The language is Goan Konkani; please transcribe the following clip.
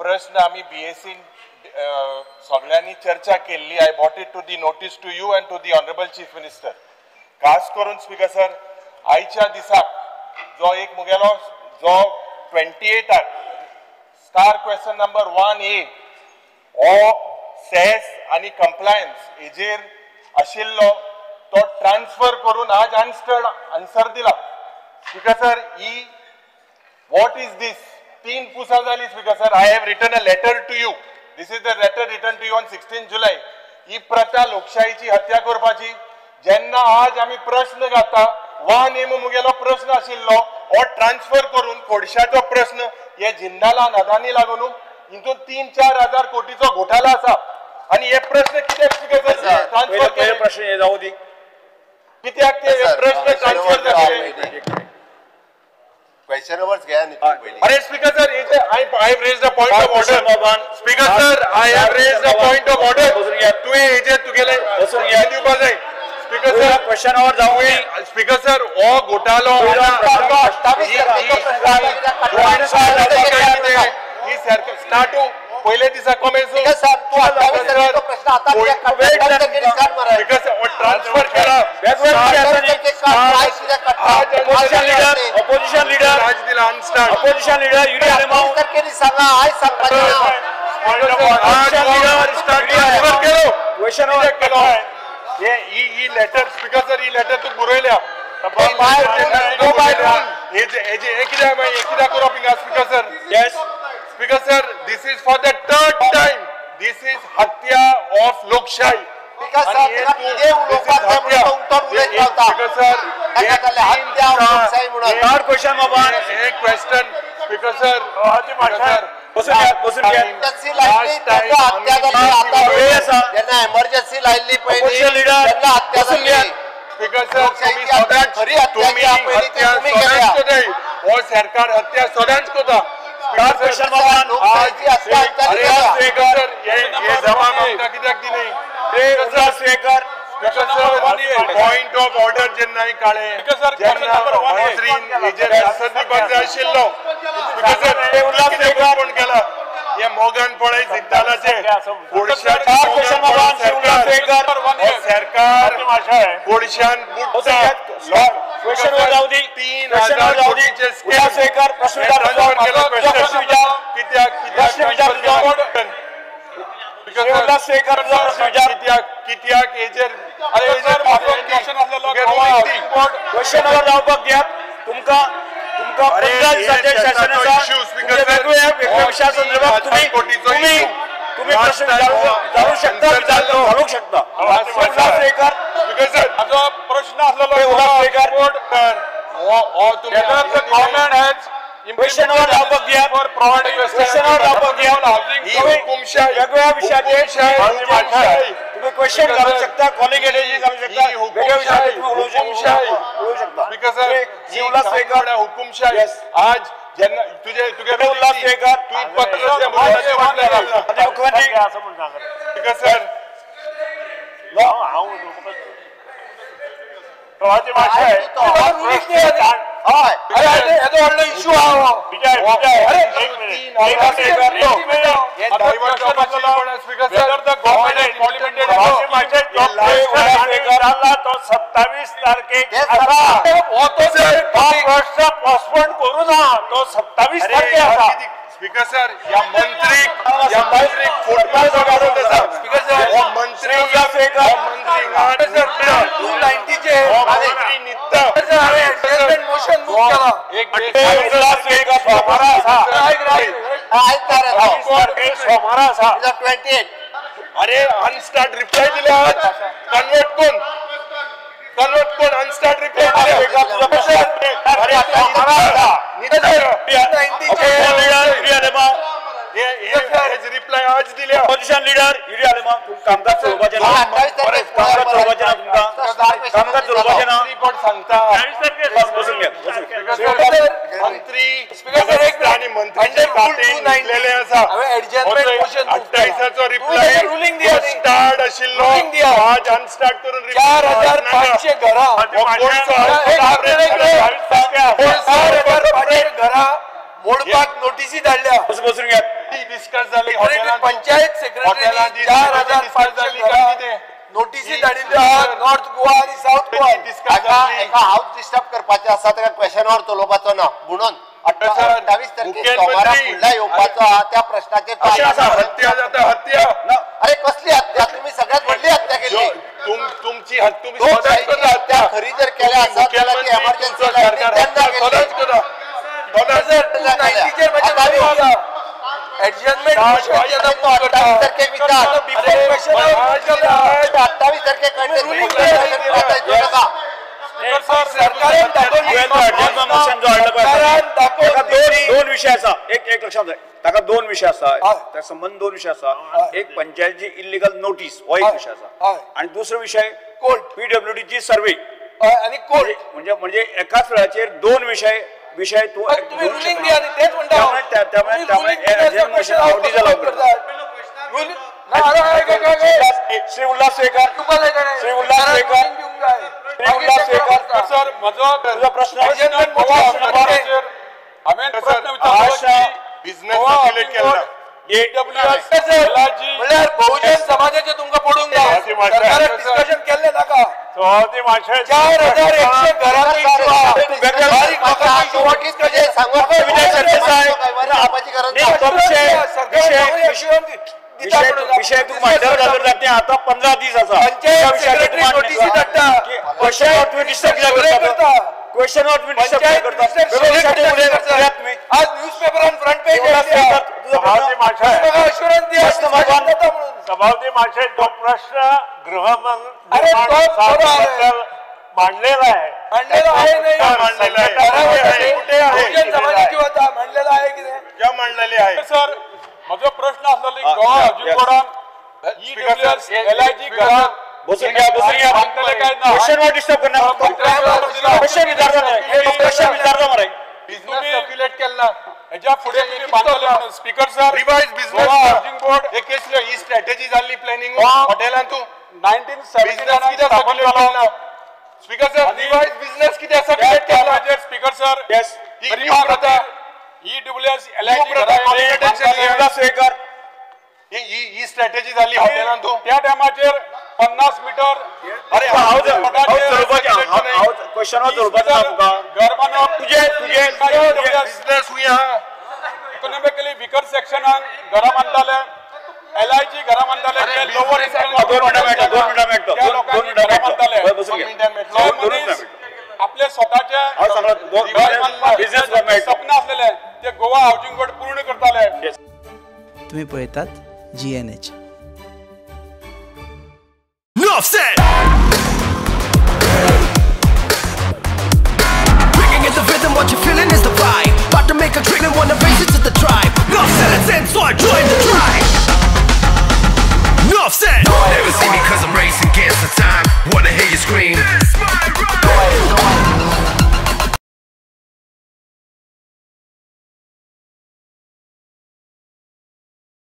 प्रश्न आमी बीएसीन सगळ्यांनी चर्चा केल्ली. I brought it to the notice to you and to the honourable chief minister. खास करून स्पीकर सर आयच्या दिसाक जो एक मुगेलो जो 28 स्टार क्वेश्चन नंबर 1A हो सेस आनी कंप्लायन्स हेजेर आशिल्लो तो ट्रान्सफर करून आज आन्सर आन्सर दिला. Speaker sir he what is this? 3 पुसा जाली speaker sir. I have written a letter to you. This is the letter written to you on 16 July. ही प्रथा लोकशाहीची हत्या करपाची. जेन्ना आज आमी प्रश्न घाता 1A मुगेलो प्रश्न आशिल्लो हो ट्रान्सफर करून कोडशाचो प्रश्न हे जिंदाला अदानी लागून हितून 3-4 हजार कोटीचो घोटाळा आसा आनी हे प्रश्न कित्याक स्पीकर सर ट्रान्सफर केले? प्रश्न हे जावं दी कित्याक ते प्रश्न ट्रान्सफर जाले? क्वेश्चन आवर्स घ्या न्ही पयलीं. अरे speaker sir I have raised a point of order. Speaker sir I have raised a point of order. तुवें हेजेर तुगेले दिवपा जाय. स्पीकर सर क्वेश्चन our जावं दी. स्पीकर सर हो घोटाळो ही सरकार स्टार्ट पयले दिसा कॉमेन्स ट्रान्सफर केला. ऑपोजिशन लीडर आज दिला unstarred. Opposition leader Yuri Alemao transfer केलो. क्वेश्चन our केलो ही लेटर स्पीकर सर ही लेटर तू बरयल्या. हे कित्याक कित्याक करप हिंगा speaker sir? Yes speaker sir, this is for the third time. This is हत्या ऑफ लोकशाही. थर्ड क्वेश्चन बाबा. एक क्वेश्चन स्पीकर सर. बसून घ्या. एमर्जन्सी लायल्ली पयली हत्या जाली. स्पीकर सर तुम्ही हत्या सदांच करताय. हो सरकार हत्या सदांच करता. पॉइंट ऑफ ऑर्डर जेन्ना काळे मंत्रीन हेजेर आन्सर दिवपाक जाय आशिल्लो. कोण केला हे मोगान पळय जिंदालाचे सरकार कोळशान बुडटा. 3,000 कोटीचे कित्याक कित्याक हेजेर क्वेश्चन our जावपाक दियात. तुमकां तुमकां 15 दिसांचें शासन आसा. वेगवेगळ्या विशया संदर्भात तुम्ही तुम्ही प्रश्न विचारू शकता, घालूंक शकता. म्हजो प्रश्न आसलेलो क्वेश्चन our जावपाक दियात. क्वेश्चन our जावपाक दियात. वेगवेगळ्या विशयाचेर तुम्ही क्वेश्चन घालूंक शकता, कॉलिंग एनर्जी घालूंक शकता, वेगळ्या विशयाचेर तुम्ही उलोवंक शकता. हुकुमशाही आज जेन्ना तुजे तुगे उल्हास केळकर तुवें पत्र सर इशू आहा. तो 27 तारखेक प्रश्न पोस्टपोन करू ना, तो 27 तारखेक आसा. स्पीकर सर या मंत्रीक फुटबॉल स्पीकर सर हो मंत्री 290 चे मोशन मूव केला. सोमारा आसा 28. अरे अनस्टार्ट रिप्लाय दिल्या. कन्वर्ट कोण कन्वर्ट कोण अनस्टार्ट रिप्लाय दिल्या. रिप्लाय आज दिल्या. ऑपोजिशन लीडर युरी आलेमाव कामकाज चलोवपाचें ना. कामकाज चलोवपाचें ना तुमकां. कामकाज चलोवपाचें ना. सांगता बसून घ्या. मंत्री आणि मंत्र्यांचे खाते आसा. 28 रिप्लाय स्टार्ट आशिल्लो आज अनस्टार्ट करून 4,500 घरां 4,500 घरां मोडपाक नोटीसी धाडल्या. बसून घ्या. डिस्कस जाली पंचायत सेक्रेटरी 4500 नोटीसी धाडिल्ल्यो आहा नॉर्थ गोवा आनी सावथ गोवा. एका हाऊस डिस्टर्ब करपाचें आसा ताका क्वेश्चन our चलोवपाचो ना म्हणून 28 तारखेक सोमारा फुडल्या येवपाचो आहा त्या प्रश्नाचेर. हत्या जाता हत्या. अरे कसली हत्या? तुम्ही सगळ्यात व्हडली हत्या केली. तुमची हत्या खरी जर केल्या आसा जाल्यार ती एमर्जन्सी तेन्ना केली. एडजस्टमेंट 28 तारखेक विचार 28 तारखेक दोन विषय आसा. एक एक लक्षात जाय ताका दोन विषय आसा त्या संबंद दोन विषय आसा. एक पंचायतीची इल्लिगल नोटीस हो एक विषय आसा आणि दुसरो विषय कोर्ट पीडब्ल्यूडीची सर्वे आणि कोर्ट. म्हणजे म्हणजे एकाच वेळाचेर दोन विषय विषय तू रुलिंग दिया तेच म्हणटा. त्यामुळे Shri Ulhas waker Shri Ulhas waker Shri Ulhas waker sir म्हजो तुजो प्रश्न हांवें प्रश्न विचारलो बिझनेस सर्क्युलेट केला म्हणल्यार बहुजन समाजाचे तुमकां पडूंक ना. सरकारान डिस्कशन केल्लें नाका. 4100 घरांचो इश्यू आहा. विषय तू मांडल्यार जाता आता 15 दीस आसा. पंचायत सेक्रेटरी नोटीसी धाडटा. क्वेश्चन डिस्टर्ब करता. क्वेश्चन डिस्टर्ब करता. आज न्यूज पेपरान फ्रंट पेज सभापती महाशय तो प्रश्न गृहनिर्माण मांडलेला आहे. मांडलेला आहे नाही बहुजन समाजाची होता मांडलेला आहे की नाही मांडलेली आहे. सर म्हजो प्रश्न आसलो गोवा हावजींग बोर्डान एलआयजी घरां बसून घ्या बसून घ्या. क्वेश्चन वर डिस्टर्ब करणार. क्वेश्चन विचारता नाही. क्वेश्चन विचारता मरे. बिझनेस सर्क्युलेट केला हेज्या फुडें तुम्ही बांदतले म्हणून. Speaker sir revise business housing board हे केसले ही स्ट्रॅटेजी जाल्ली प्लॅनिंग हॉटेलान तूं 1979 कितें सर्क्युलेट केला. स्पीकर सर रिवायज बिझनेस कितें सर्क्युलेट केला. स्पीकर सर येस ही प्रथा ईडब्ल्यूएस एलआयजी ही स्ट्रॅटेजी जाल्ली हॉटेलान तूं त्या टायमाचेर 50 मीटर. अरे क्वेश्चन घर बांदप तुजे तुजे बिझनेस हुया इकॉनॉमिकली विकर सेक्शनाक घरां बांदताले एलआयजी घरां बांदताले. लोवर 2 मिनटां मेळटा 2 मिनटां मेळटा 2 मिनटां मेळटा. आपले स्वताचे सपन आसलेले ते गोवा हावजींग बोर्ड पूर्ण करताले. तुम्ही पळयतात GNH. Enough said. Breaking in the rhythm, what you're feeling is the vibe. About to make a dream and wanna race it to the tribe. Enough said, it's in, so I joined the tribe. Enough said. Never see me 'cause I'm racing against the time. Wanna hear you scream.